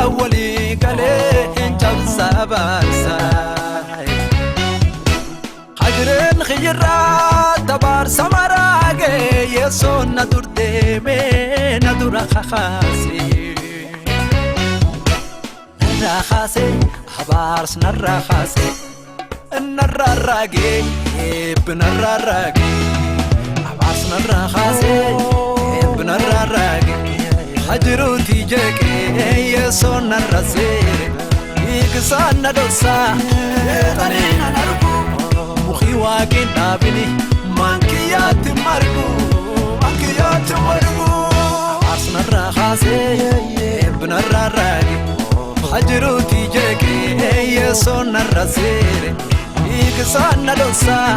Walii galee hin cabsa baarsa. Hajireen xiyyiraa tabaarsa maraagee yesoon na dur deemee na dura kakaasee. Narraa kaasee abaarsa narraa kaasee narraa raagee eebbi narraa raagee abaarsa narraa kaasee eebbi narraa raagee hajiruuti jeeqee yesoon narra seere hiikisaan na dhoksaa seexanee na argu mukii waaqin dhaabini mankiyyaatti margu mankiyyaatti margu abaarsa narraa kaasee eebbi narraa raage hajiruuti jeeqee yesoon narra seere hiikisaan na dhoksaa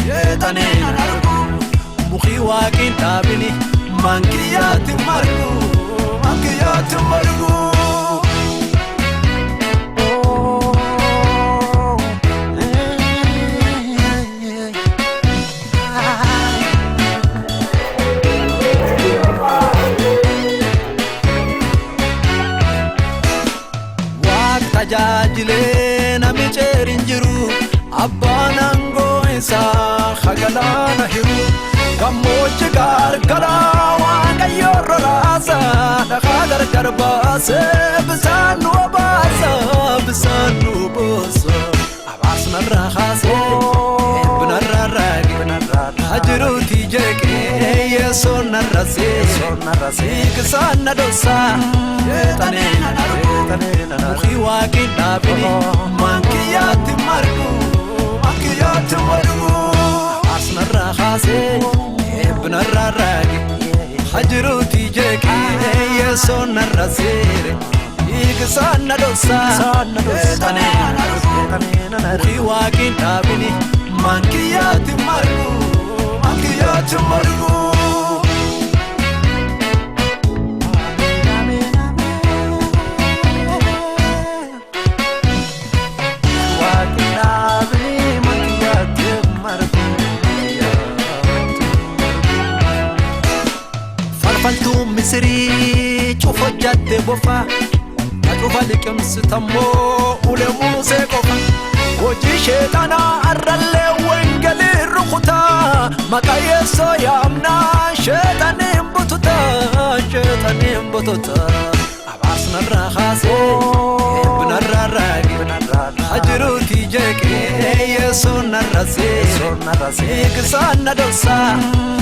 seexanee na argu mukii waaqin dhaabini mankiyyaatti margu mankiyyaatti margu. Waaq tajaajilee namni ceerin jiru abbaan aangoo isaa hagalaana hiru gammoojji gargaraa waaqayyo rolaasa dhagaa gargar baasee bisaan nu obaasa bisaan nu boosa abaarsa narraa kaasee eebbi narraa raage hajiruuti jeeqee yesoon narra seere hiikisaan na dhoksaa seexanee na argu mukii waaqin dhaabini mankiyyaatti margu mankiyyaatti margu abaarsa narraa kaasee eebbi narraa raage hajiruuti jeeqee yesoon narra seere hiikisaan na dhoksaa seexanee na argu mukii waaqin dhaabini mankiyyaatti margu mankiyyaatti margu. Waaqni dhaabni mankiyyaatti margu. Falfaltuun Misirii cufa hojjatte bofa na cufa liqimsitammoo ulee Musee qofa hojii sheexanaa arrallee wangeelii rukutaa maqaa yeessoo yaamnaa sheexaniin bututaa sheexaniin bututaa abaarsa narraa kaasee eebbi narraa raage hajiruuti jeeqee yesoon narra seere hiikisaan na dhoksaa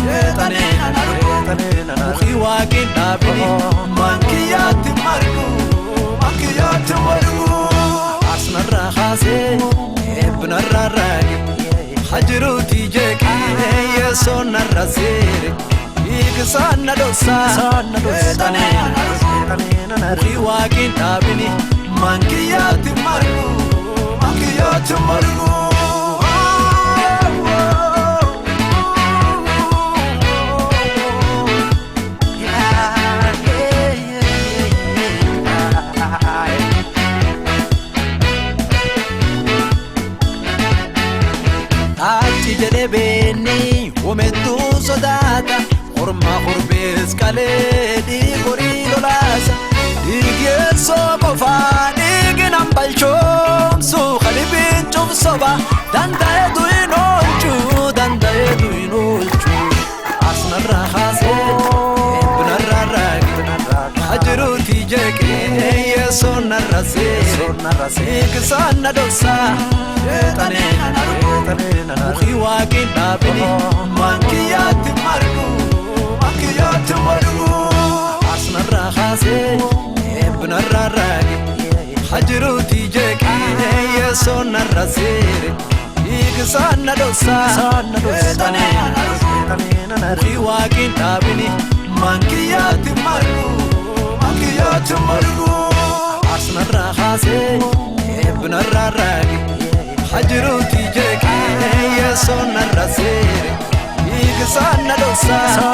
seexanee na argu mukii waaqin dhaabini mankiyyaatti margu mankiyyaatti margu abaarsa narraa kaasee eebbi narraa raage hajiruuti jeeqee yesoon narra seere hiikisaan na dhoksaa seexanee na argu mukii waaqin dhaabini mankiyyaatti margu mankiyyaatti margu. Achi jedhee beenni homettuu sodaata Orma korbees qalee dhiigorii lolaasa Dhiigeessoo qofaa dhiigi nan balchoomsu Qalibiin cufsoba danda'eetu hin oolchu danda'eetu hin oolchu Abaarsa narraa kaasee eebbi narraa raage hajiruuti jeeqee yesoon narra seere hiikisaan na dhoksaa seexanee na argu mukii waaqin dhaabini mankiyyaatti margu mankiyyaatti margu abaarsa narraa kaasee eebbi narraa raage hajiruuti jeeqee yesoon narra seere hiikisaan na dhoksaa seexanee na argu mukii waaqin dhaabini mankiyyaatti margu mankiyyaatti margu abaarsa narraa kaasee eebbi narraa raage hajiruuti jeeqee yesoon narra seere hiikisaan na dhoksaa.